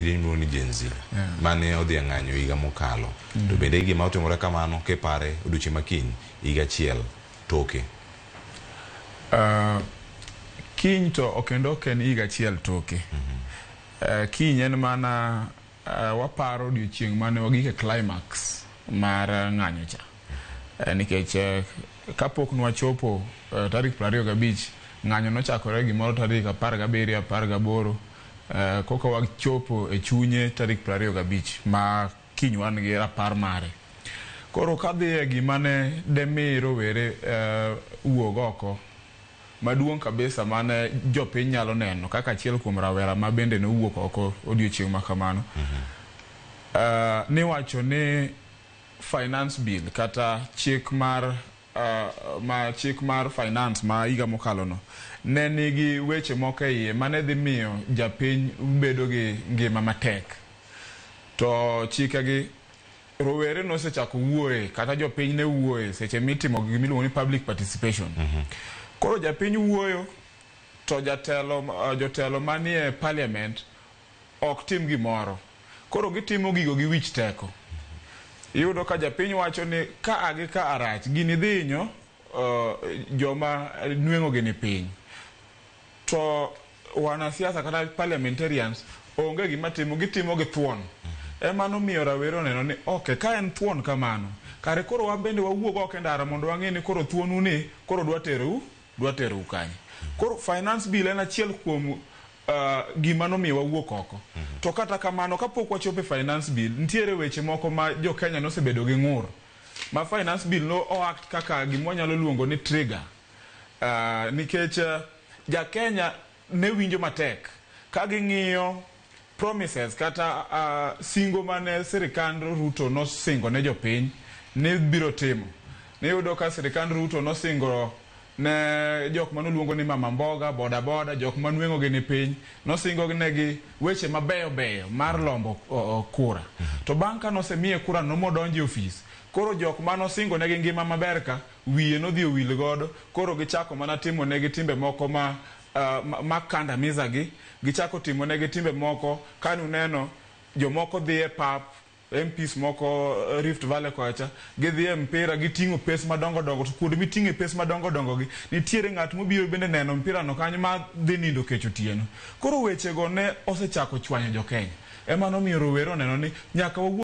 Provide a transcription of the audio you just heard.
Miluongo ni Gen Z mane odhi e ng'anyo higa mokalo. To bende gima otimore kamano kipare odiochieng' ma kiny higa achiel toke. Kiny to kendo ok en higa achiel toke. Kiny en mana waparo odiochieng' mane wagik e climax mar ng'anyo cha. Nikech kapok nwachopo tarik 25, ng'anyo nochakore gimoro tarik 17, 18, koka wachopo e chunye tarik 25 ma kiny wan gi rapar mare. Koro kadhi e gima ne demi rowere wuog oko maduong' kabisa mane jopiny nyalo neno kaka achiel kuom rawera ma bende nowuok oko odiochieng' ma kamano. Niwacho ni finance bill kata chik mar ma chik mar finance ma higa mokalo no ne nigi weche moko e iye mane dhi miyo japiny bedo gi ngima matek. To chikegi rowere nosechako wuoye kata jopiny ne wuoye seche mitimo gimiluongo ni public participation. Koro japiny wuoyo to jatelo jotelo manie parliament ok tim gimoro. Koro gitimo gigo gi wich teko. Iyudo ka japiny wacho ni ka a gi ka arach, gini dhi hinyo joma nweng'o gi ni piny. To wanasiasa kata parliamentarians onge gima timo, gitimo gi thuon. Ema nomiyo rawere oneno ni okay, ka en thuon kamano, kare koro wan bende wawuog oko e ndara mondo wang'e ni koro thuonu ni koro dwa terou kanye. Koro finance bill en achiel kuom gima nomiyo wawuok oko. To kata kamano, kapok wachopo e finance bill, nitiere weche moko ma jo Kenya nosebedo gi ng'ur. Ma finance bill no o act kaka gima wanyalo luongo ni trigger. Nikech ja Kenya ne winjo matek ka ging'iyo promises kata singo mane sirikand Ruto nosingo ne jopiny ni biro timo. Niyudo ka sirikand Ruto nosingo ne jok manoluongo ni mama mboga, boda boda, jok manweng'o gi ni piny, nosingo negi weche mabeyo beyo mar lombo kura. To bang' ka nosemiye kura no modonjo e ofis, koro jok manosingo negi ngima maber ka, wiye nodhi owil godo, koro gichako mana timo negi timbe moko ma kandamiza gi, gichako timo negi timbe moko, kanuneno jomoko dhi e pap, MPs moko Rift Valley kocha, gidhi e mpira giting'o pes madongo dongo, to kuonde miting'e pes madongo dongo gi, nitiere ng'at mobiro bende neno mpira no kanyo ma dhi nindo kech otieno. Koro weche go ne osechako chwanyo jo Kenya. Ema nomiyo rowere oneno ni nyaka wawuog.